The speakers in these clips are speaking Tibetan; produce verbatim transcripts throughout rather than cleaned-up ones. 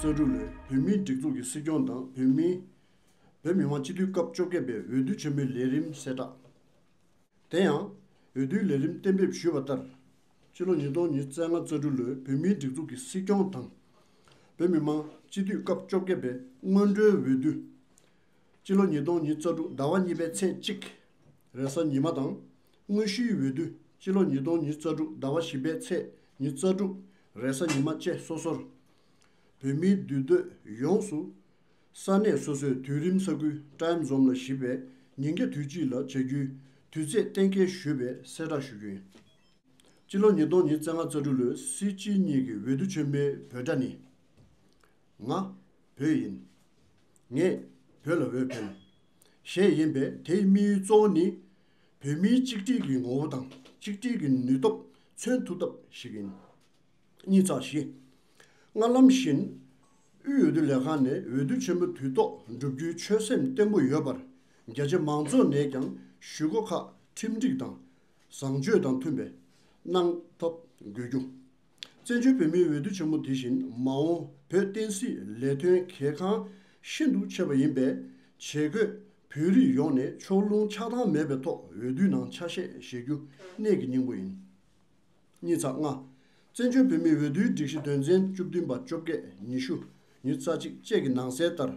རྩ་དྲུག་ལོའི་བོད་མིའི་སྒྲིག་འཛུགས་ཀྱི་སྲིད་སྐྱོང་དང་བོད་མིའི་བོད་མི་མང་སྤྱི་འཐུས་སྐབས་བཅོ་བརྒྱད་པའི་འོས་བསྡུ་ཆེན་མོའི་ལས་རིམ་གསལ་བསྒྲགས། དེ་ཡང་། འོས་བསྡུའི་ལས་རིམ་གཏན་འབེབས་ཞུས་པ་ལྟར། སྤྱི་ལོ་ཉིས་སྟོང་ཉི་ཤུ་རྩ་ལྔ་རྩ་དྲུག་ལོའི་བོད་མིའི་སྒྲིག་འཛུགས་ཀྱི་སྲིད་སྐྱོང་དང་། བོད་མི་མང་སྤྱི་འཐུས་སྐབས་བཅོ་བརྒྱད་པའི་སྔོན་འགྲོའི་འོས་བསྡུ། སྤྱི་ལོ་ཉིས་སྟོང་ཉི་ཤུ་རྩ་དྲུག་ཟླ་བ་གཉིས་པའི་ཚེས་གཅིག་རེས་གཟའ་ཉི་མ་དང་། དངོས་གཞིའི་འོས་བསྡུ། སྤྱི་ལོ་ཉིས་སྟོང་ཉི་ཤུ་རྩ་དྲུག་ཟླ་བ་བཞི་པའི་ཚེས་ཉི་ཤུ་རྩ་དྲུག་རེས་གཟའ་ཉི་མ་བཅས་སོ་སོར། བོད་མིའི་འདུས་སྡོད་ཡོངས་སུ། ས་གནས་སོ་སོའི་དུས་རིམ་ས་ཁུལ་Time Zone ལ་གཞིགས་པའི་ཉིན་རྒྱབ་དུས་དཔྱིད་ལ་བྱ་རྒྱུའི་དུས་ཚོད་གཏན་འཁེལ་ཞུས་པའི་གསལ་བསྒྲགས་ཞུ་རྒྱུ་ཡིན། སྤྱི་ལོ་ཉིས་སྟོང་ཉི་ཤུ་རྩ་ལྔ་རྩ་དྲུག་ལོའི་སྲིད་སྤྱི་གཉིས་ཀྱི་འོས་བསྡུ་ཆེན་མོའི་འབོད་སྒྲ་ནི། ང་བོད་ཡིན། ངས་བོད་ལ་འོས་འཕེན། ཞེས་ཡིན་པས། དེའི་དམིགས་ཡུལ་གཙོ་བོ་ནི། བོད་མིའི་གཅིག་སྒྲིལ་གྱི་ངོ་བོ་དང་གཅིག་སྒྲིལ་གྱི་ནུས་སྟོབས་མཚོན་ཐུབ་ཐབས་ཤིག་ཡིན། གཉིས་ཚེག་བཞི། སྔར་ལམ་བཞིན། དབུས་འོས་བསྡུ་ལས་ཁང་ནས་འོས་བསྡུ་ཆེན་མོ་དུས་ཐོག་འགྲུབ་རྒྱུའི་ཆོད་སེམས་བརྟན་པོ་ཡོད་པར། རྒྱ་ཆེ་མང་ཚོགས་ནས་ཀྱང་ཞུ་སྒོ་ཁག་ཁྲིམས་སྒྲིག་དང་བཟང་སྤྱོད་དང་མཐུན་པའི་གནང་ཐབས་དགོས་རྒྱུ། བཙན་བྱོལ་བོད་མིའི་འོས་བསྡུ་ཆེན་མོ་དེ་བཞིན་མ་འོངས་བོད་བསྟན་སྲིད་ལས་དོན་གལ་འགངས་ཤིན་ཏུ་ཆེ་བ་ཡིན་པས། བྱེད་དགོས་བོད་རིགས་ཡོངས་ནས་ཕྱོགས་ལྷུང་ཆགས་སྡང་མེད་པའི་ཐོག་འོས་བསྡུའི་ནང་ཆ་ཤས་བཞེས་རྒྱུ་གནད་ཀྱི་སྙིང་པོ་ཡིན། གཉིས་ཚེག་ལྔ། བཙན་བྱོལ་བོད་མིའི་འོས་བསྡུའི་སྒྲིག་གཞི་དོན་ཚན་བཅུ་བདུན་པ་བཅོ་བརྒྱད་ཉི་ཤུ་ཉི་ཤུ་རྩ་གཅིག་བཅས་ཀྱི་ནང་གསལ་ལྟར།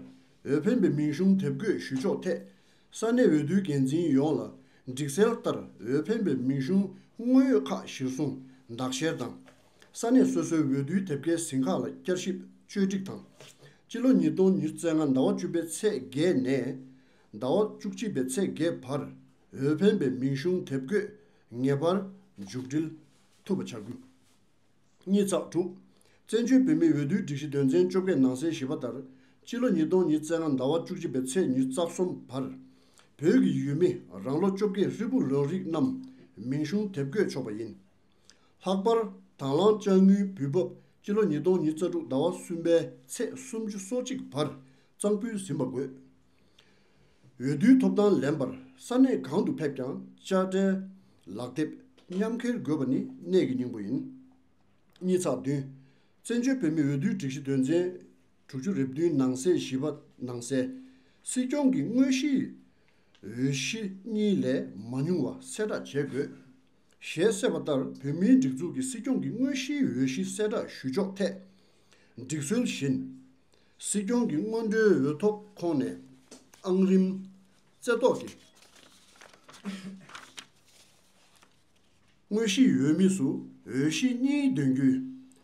འོས་འཕེན་པའི་མིང་གཞུང་དེབ་འགོད་ཞུ་ཕྱོགས་ཐད། ས་གནས་འོས་བསྡུའི་འགན་འཛིན་ཡོངས་ལ་སྒྲིག་གསལ་ལྟར་འོས་འཕེན་པའི་མིང་གཞུང་དངོས་ཡོད་ཁག་གཞིར་བཟུང་དག་བཤེར་དང་། ས་གནས་སོ་སོའི་འོས་བསྡུའི་དེབ་སྐྱེལ་ཟིན་ཁག་ལ་བསྐྱར་ཞིབ་བཅོས་སྒྲིག་དང་། སྤྱི་ལོ་ཉིས་སྟོང་ཉི་ཤུ་རྩ་ལྔ་ཟླ་བ་བཅུ་པའི་ཚེས་བརྒྱད་ནས་ཟླ་བ་བཅུ་གཅིག་པའི་ཚེས་བརྒྱད་བར་འོས་འཕེན་པའི་མིང་གཞུང་དེབ་འགོད་ངེས་པར་མཇུག་སྒྲིལ་ཐུབ་པ་བྱ་དགོས། གཉིས་ཚེག་དྲུག། བཙན་བྱོལ་བོད་མིའི་འོས་བསྡུའི་སྒྲིག་གཞི་དོན་ཚན་བཅོ་བརྒྱད་ནང་གསལ་བཞི་པ་ལྟར། སྤྱི་ལོ་ཉིས་སྟོང་ཉི་ཤུ་རྩ་ལྔ་ཟླ་བ་བཅུ་གཅིག་པའི་ཚེས་ཉི་ཤུ་རྩ་གསུམ་བར། བོད་ཀྱི་ཡུལ་མི་རང་ལོ་བཅོ་བརྒྱད་ཧྲིལ་པོ་ལོན་རིགས་རྣམས་མིང་གཞུང་དེབ་འགོད་ཆོག་པ་ཡིན། ལྷག་པར་དང་བླངས་དཔྱ་དངུལ་འབུལ་འབབ་སྤྱི་ལོ་ཉིས་སྟོང་ཉི་ཤུ་རྩ་དྲུག་ཟླ་བ་གསུམ་པའི་ཚེས་སུམ་ཅུ་སོ་གཅིག་བར་གཙང་ཕུད་ཟིན་པ་དགོས། འོས་བསྡུའི་ཐོབ་ཐང་ལེན་པར་ས་གནས་གང་དུ་ཕེབས་ཀྱང་དཔྱ་ཁྲལ་ལག་དེབ་མཉམ་འཁྱེར་དགོས་པ་ནི་གནད་ཀྱི་སྙིང་པོ་ཡིན། གཉིས་ཚེག་བདུན། བཙན་བྱོལ་བོད་མིའི་འོས་བསྡུའི་སྒྲིག་གཞི་དོན་ཚན་དྲུག་ཅུ་རེ་བདུན་ནང་གསེས་བཞི་པ་ནང་གསལ། སྲིད་སྐྱོང་གི་དངོས་གཞིའི་འོས་གཞི་གཉིས་ལས་མ་ཉུང་བ་གསལ་བསྒྲགས་བྱེད་དགོས། ཞེས་གསལ་བ་ལྟར། བོད་མིའི་སྒྲིག་འཛུགས་ཀྱི་སྲིད་སྐྱོང་གི་དངོས་གཞིའི་འོས་གཞི་གསལ་བསྒྲགས་ཞུ་ཕྱོགས་ཐད། སྒྲིག་སྲོལ་བཞིན། སྲིད་སྐྱོང་གི་སྔོན་འགྲོའི་འོས་ཐོབ་ཁོངས་ནས་ཨང་རིམ་རྩེ་ཐོག་གི་དངོས་གཞིའི་འོས་མི་སུ་འོས་གཞི་གཉིས་འདོན་རྒྱུའི་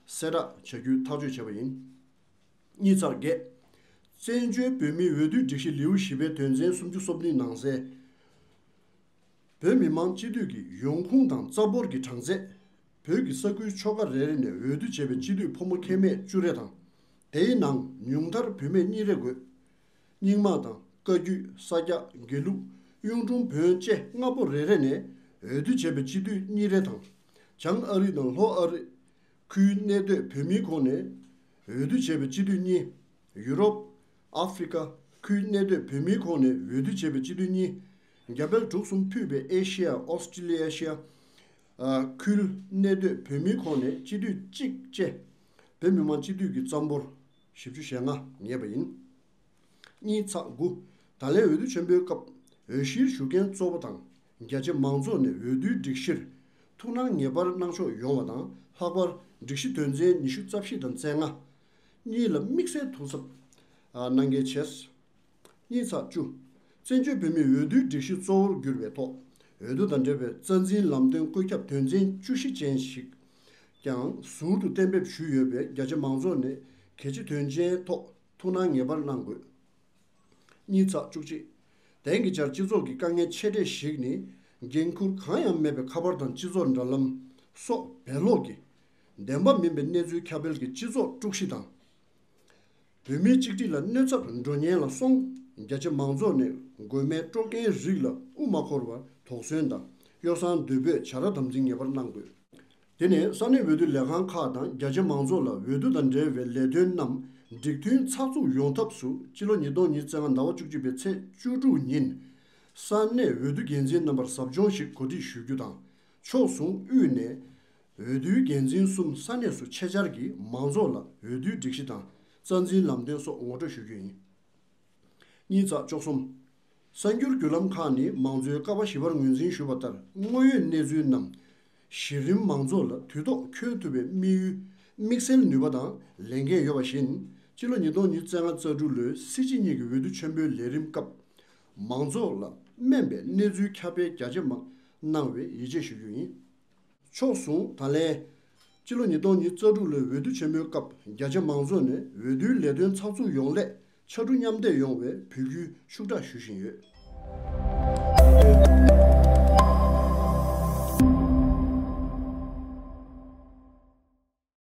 གསལ་བསྒྲགས་བྱ་རྒྱུའི་ཐག་གཅོད་བྱས་པ་ཡིན། གཉིས་ཚེག་བརྒྱད། བཙན་བྱོལ་བོད་མིའི་འོས་བསྡུའི་སྒྲིག་གཞི་ལེའུ་བཞི་པའི་དོན་ཚན་སུམ་ཅུ་སོ་བདུན་ནང་གསལ། བོད་མི་མང་སྤྱི་འཐུས་ཀྱི་ཡོང་ཁུངས་དང་རྩ་འབོར་གྱི་གྲངས་ཚད། བོད་ཀྱི་ས་ཁུལ་ཆོལ་ཁ་རེ་རེ་ནས་འོས་བསྡུ་བྱས་པའི་སྤྱི་འཐུས་ཕོ་མོ་ཁྱད་མེད་བཅུ་རེ་དང་། དེའི་ནང་ཉུང་མཐར་བུད་མེད་གཉིས་རེ་དགོས། རྙིང་མ་དང་བཀའ་བརྒྱུད། ས་སྐྱ། དགེ་ལུགས། གཡུང་དྲུང་བོན་བཅས་ལྔ་པོ་རེ་རེ་ནས་འོས་བསྡུ་བྱས་པའི་སྤྱི་འཐུས་གཉིས་རེ་དང་། བྱང་ཨ་རི་དང་ལྷོ་ཨ་རི་ཁུལ་གནས་སྡོད་བོད་མིའི་ཁོངས་ནས་འོས་བསྡུ་བྱས་པའི་སྤྱི་འཐུས་གཉིས། ཡུ་རོབ། ཨ་ཧྥེ་རི་ཁ་ཁུལ་གནས་སྡོད་བོད་མིའི་ཁོངས་ནས་འོས་བསྡུ་བྱས་པའི་སྤྱི་འཐུས་གཉིས། རྒྱ་བལ་འབྲུག་གསུམ་ཕུད་པའི་ཨེ་ཤེ་ཡ། ཨོ་སི་ཀྲི་ལི་ཡ་ཤི་ཡ། ཨ། ཁུལ་གནས་སྡོད་བོད་མིའི་ཁོངས་ནས་སྤྱི་འཐུས་གཅིག་བཅས། བོད་མི་མང་སྤྱི་འཐུས་ཀྱི་རྩ་འབོར་བཞི་བཅུ་ཞེ་ལྔ་ངེས་པ་ཡིན། གཉིས་ཚེག་དགུ། ད་ལན་འོས་བསྡུ་ཆེན་པོའི་སྐབས་འོས་གཞིར་ཞུགས་མཁན་གཙོ་བོ་དང་རྒྱ་ཆེ་མང་ཚོགས་ནས་འོས་བསྡུའི་སྒྲིག་གཞིར་ཐུགས་སྣང་ངེས་པར་གནང་ཕྱོགས་ཡོང་བ་དང་། ལྷག་པར་སྒྲིག་གཞི་དོན་ཚན་ཉི་ཤུ་རྩ་བཞི་དང་རྩ་ལྔ་གཉིས་ལ་དམིགས་བསལ་ཐུགས་གཟབ་གནང་གལ་ཆེ། གཉིས་ཚེག་བཅུ། བཙན་བྱོལ་བོད་མིའི་འོས་བསྡུའི་སྒྲིག་གཞི་གཙོ་བོར་གྱུར་པའི་ཐོག་འོས་བསྡུ་དང་འབྲེལ་བའི་རྩ་འཛིན་ལམ་སྟོན་བཀོད་ཁྱབ་དོན་ཚན་བཅུ་བཞི་ཅན་ཞིག་ཀྱང་ཟུར་དུ་གཏན་འབེབས་ཞུས་ཡོད་པས། རྒྱ་ཆེ་མང་ཚོགས་ནས་གལ་ཆེ་དོན་ཆེན་ཐོག་ཐུགས་སྣང་ངེས་པར་གནང་དགོས། གཉིས་ཚེག་བཅུ་གཅིག། དེང་གི་ཆར་སྤྱི་ཚོགས་ཀྱི་དཀའ་ངལ་ཆེ་གྲས་ཤིག་ནི། འགན་འཁུར་གང་ཡང་མེད་པའི་ཁ་པར་དང་སྤྱི་ཚོགས་དྲ་ལམ་སོགས་བེད་ལོག་གིས་བདེན་པ་མིན་པའི་གནས་ཚུལ་ཁྱབ་སྤེལ་གྱིས་སྤྱི་ཚོགས་དཀྲུག་ཤིང་དང་། བོད་མིའི་གཅིག་སྒྲིལ་ལ་གནོད་ཚབས་འགྲོ་ཉེན་ལ་སོང་། རྒྱ་ཆེ་མང་ཚོགས་ནས་དགོས་མེད་དཀྲོག་རྐྱེན་རིགས་ལ་དབུ་མ་འཁོར་བར་དོགས་ཟོན་དང་། ཡོ་བསྲང་དོད་པོས་བྱ་ར་དམ་འཛིན་ངེས་པར་གནང་དགོས། དེ་ནས་ས་གནས་འོས་བསྡུ་ལས་ཁང་ཁག་དང་རྒྱ་ཆེ་མང་ཚོགས་ལ་འོས་བསྡུ་དང་འབྲེལ་བའི་ལས་དོན་རྣམས་འགྲིག་མཐུན་ཚགས་ཚུད་ཡོང་ཐབས་སུ། སྤྱི་ལོ་ཉིས་སྟོང་ཉི་ཤུ་རྩ་ལྔ་ཟླ་བ་བཅུ་གཅིག་པའི་ཚེས་བཅུ་དྲུག་ཉིན་ས་གནས་འོས་བསྡུ་འགན་འཛིན་རྣམ་པར་ཟབ་སྦྱོང་ཞིག་གོ་སྒྲིག་ཞུ་རྒྱུ་དང་། ཕྱོགས་མཚུངས་དབུས་ནས་འོས་བསྡུའི་འགན་འཛིན་གསུམ་ས་གནས་སུ་ཆེད་བཅར་གྱིས་མང་ཚོགས་ལ་འོས་བསྡུའི་སྒྲིག་གཞི་དང་ རྩ་འཛིན་ལམ་སྟོན་སོགས་ངོ་སྤྲོད་ཞུ་རྒྱུ་ཡིན། གཉིས་ཚེག་བཅུ་གསུམ། གསར་འགྱུར་བརྒྱུད་ལམ་ཁག་ནི་མང་གཙོའི་ཀ་བ་བཞི་པར་ངོས་འཛིན་ཞུས་པ་ལྟར་དངོས་ཡོད་གནས་ཚུལ་རྣམས་གཞི་རིམ་མང་ཚོགས་ལ་དུས་ཐོག་འཁྱོལ་ཐུབ་པའི་དམིགས་ཡུལ་དམིགས་བསལ་ནུས་པ་དང་ལས་འགན་ཡོད་པ་བཞིན། སྤྱི་ལོ་ཉིས་སྟོང་ཉི་ཤུ་རྩ་ལྔ་རྩ་དྲུག་ལོའི་སྲིད་སྤྱི་གཉིས་ཀྱི་འོས་བསྡུ་ཆེན་པོའི་ལས་རིམ་སྐབས་མང་ཚོགས་ལ་སྨན་པའི་གནས་ཚུལ་ཁྱབ་སྤེལ་རྒྱ་ཆེ་མང་གནང་བའི་ཡིད་ཆེས་ཞུ་རྒྱུ་ཡིན། ཕྱོགས་ཟུང་དང་ལེན། སྤྱི་ལོ་ཉིས་སྟོང་ཉི་ཤུ་རྩ་དྲུག་ལོའི་འོས་བསྡུ་ཆེན་མོའི་སྐབས་རྒྱ་ཆེ་མང་ཚོགས་ནས་འོས་བསྡུའི་ལས་དོན་ཚགས་ཚུད་ཡོང་སླད་ཕྱར་གྲུ་མཉམ་འདེགས་ཡོང་བའི་འབོད་སྐུལ་ཤུགས་དྲག་ཞུ་བཞིན་ཡོད།